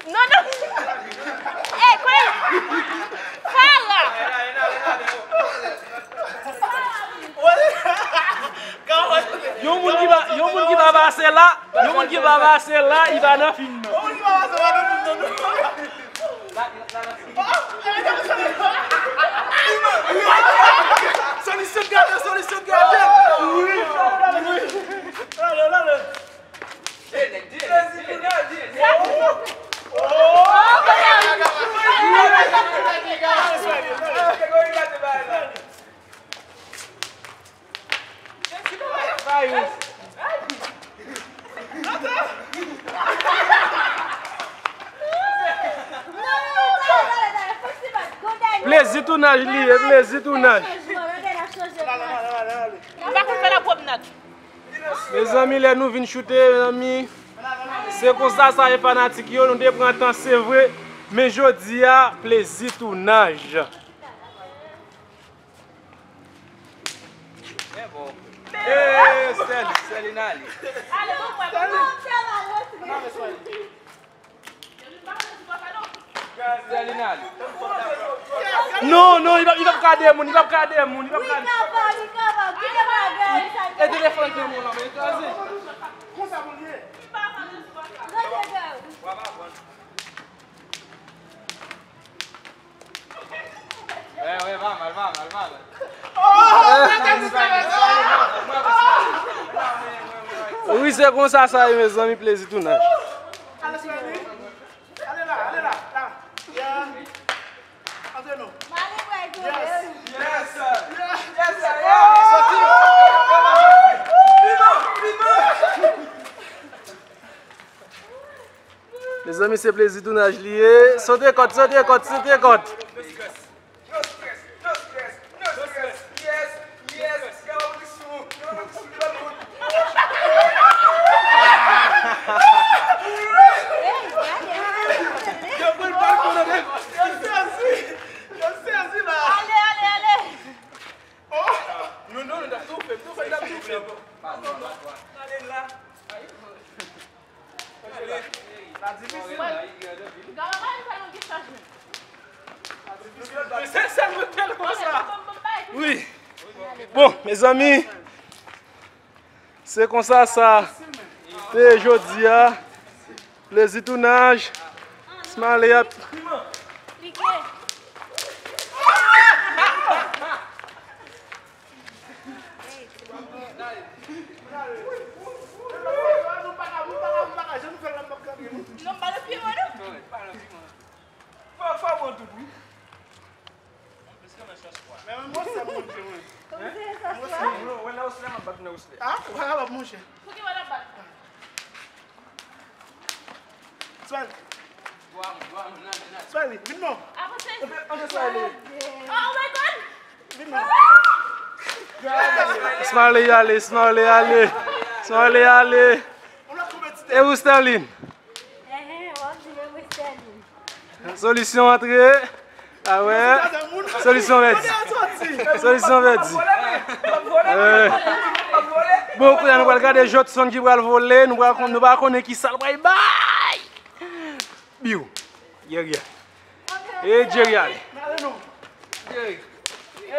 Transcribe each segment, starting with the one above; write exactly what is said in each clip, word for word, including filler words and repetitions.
Non, non. Ey, kwen. Fara. Yon moun ki pa, yon moun ki pa pase la, yon moun ki pa pase la, li pa nan fim nan. Solisyon gade, solisyon gade. Wi, wi. Plezi tounaj li ye, plezi tounaj. M pa konn fè la pwomnad. Mezanmi, lè nou vin choute, mezanmi, se konsa sa ye fanatik yo, nou te pran tan, se vre, men jodi a, plezi tounaj. Ee, Sèlin, Sèlin ale. Non, non, li p ap, li p ap ka de moun, li p ap ka de moun, li p ap ka de moun. Li kapab, li kapab. Kite bagay sa. E telefòn ki nan men w lan, men li kraze. Konsa pou l ye. Wè, wè, pa mal, pa mal, pa mal. Wi, se konsa sa ye, mezanmi, plezi tounaj. Ale la, ale la, la. Yeah. Antre non. Mari wè gwo. Yes. Yes, sir. Yes, sir. Yeah. Soti. Vivan, vivan. Mezanmi, se plezi tounaj li ye. Sote kòd, sote kòd, sote kòd. No stress, no stress, no stress. Yes, yes. Gade presyon, gade presyon, gade presyon. Yo pran l pa l konnen. Yo sezi, yo sezi la. Ale, ale, ale. Oh. Non, non, non, t ap toufe m, toufe m, t ap toufe m. Ale la. Wi. Bon, mezanmi, se konsa sa te ye jodi a. Plezi tounaj. Smiley ap Swali. Swali, vin non. Antre, antre, Swali. Oh my God! Vin non. Smiley ale, Smiley ale. Smiley ale. E ou, Sterline? Solisyon antre. A wè. Solisyon pèdi. Solisyon pèdi. Bon, kounye a nou pral gade Jotson ki pral vole. Nou pral konn, nou pa konnen ki sa l pral bay. Biw. Jerry a. E Jerry ale. Jerry. E.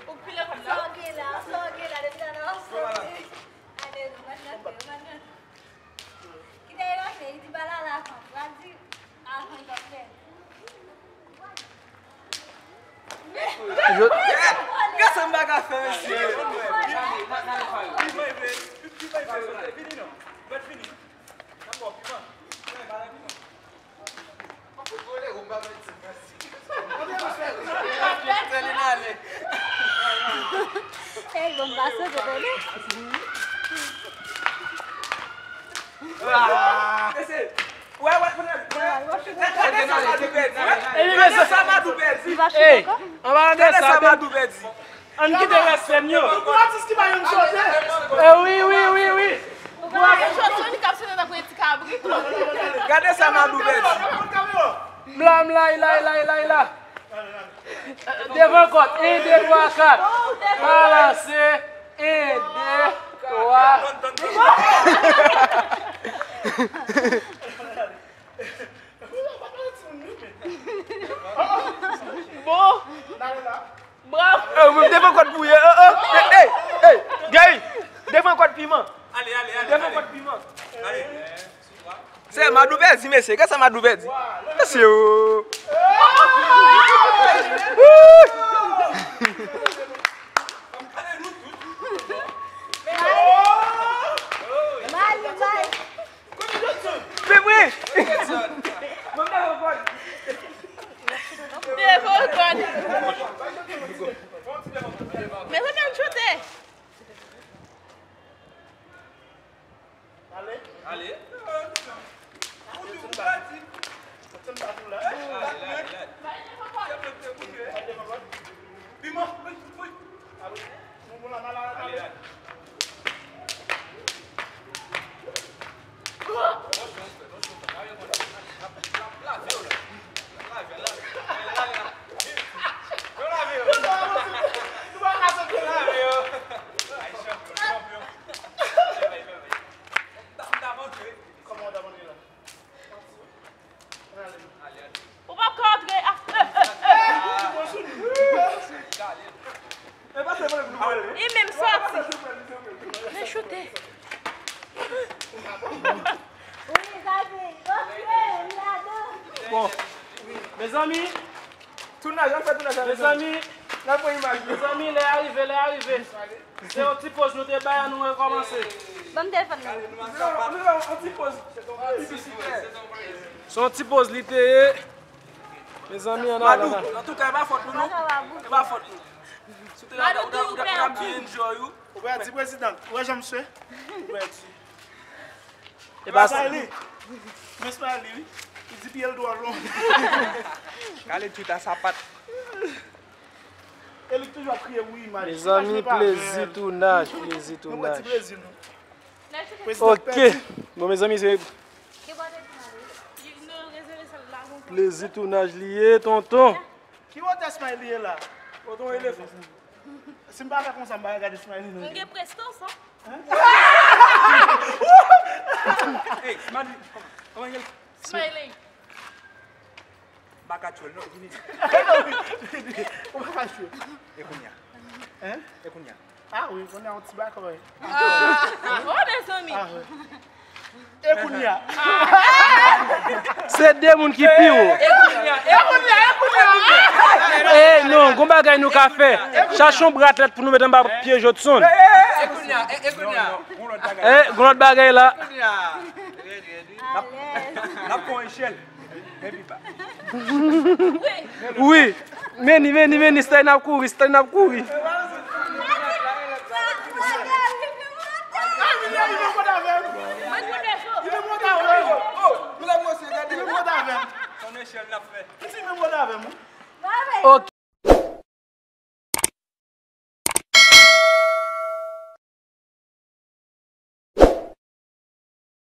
Ou k pile kòb la. Sa w gen la, sa w gen la, depi talè w ap soti. Ale, nou mèt nan kè, nou mèt nan kè. Kite yo fè, li di pa la la fanm. Pral di, avan l t ap fè. Gad sa m pa ka fè, mesye. Vini non. Mèt vini. N ap ba w piman. Ey, bon, m pa sonje tande. Gade sa Madou pèdi. Ey, anba de sa, Madou pèdi. Ann kite rès sèn yo. Wi, wi, wi, wi. Gade sa Madou pèdi. M la, m la, e la, e la, e la, e la. Devan kòt, en, de, twa, kat. Balanse, en, de, twa. Bon. Bravo. Eh, mwen devan kòt pou ye. Eh, eh, eh, eh, Gary, devan kòt piman. Devan kòt piman. Se Madou pèdi, mesye. Kisa Madou pèdi? Mesye, oh. Men mwen. Devan kòt. Mezanmi, ann choute. Ale. Ale. Ou di ou pèdi. Ale, ale, ale. Piman, wi, wi. Ale, ale. Ou p ap ka antre. Ah, eh, eh. E menm sòti. Men choute. Bon. Mezanmi. Tounaj, ann fè tounaj la, mezanmi. N ap pran imaj yo. Mezanmi, lè a rive, lè a rive. Se yon ti poz nou te bay, ann nou rekòmanse. Ban m telefòn nan. Se yon ti poz. Se yon ti poz li te ye. Mezanmi, ann al, ann al. Antouka, e pa fòt nou, non. E pa fòt nou. Si w te la, ou t ap byen enjoy ou. Ou pèdi, prezidan. Ou wè jan m swe? Ou pèdi. E pa sa. Smiley. Men Smiley, wi. Li di pye l twò long. Kale tout a sapat. E li toujou ap kriye pou imaj. Mezanmi, plezi tounaj, plezi tounaj. Ok. Bon, mezanmi, se plezi tounaj li ye, tonton. Ki wotè Smiley ye la? Tonton elefan. Si m pa fè konsa, m pa ka gade Smiley nan je. M gen prestans, an. Hey, Smiley, kòman, kòman e rele? Smiley. M pa ka tchwe l, non, vini. Ou pa ka tchwe. E kounye a? Hein? E kounye a? Ah wi, kounye a yon ti bakòy. Ah, oh, mezanmi. Ah wi. E kounye a? Se de moun ki pi wo. E kounye a, e kounye a, e kounye a. Eh, non, gon bagay nou ka fè. Chache yon bratlèt pou nou met anba pye Jodson. E kounye a, e, e kounye a. Eh, gon lòt bagay la. E kounye a. N ap, n ap pran yon echèl. Wi. Meni, meni, meni, stay n ap kouri, stay n ap kouri. Yon echèl n ap fè.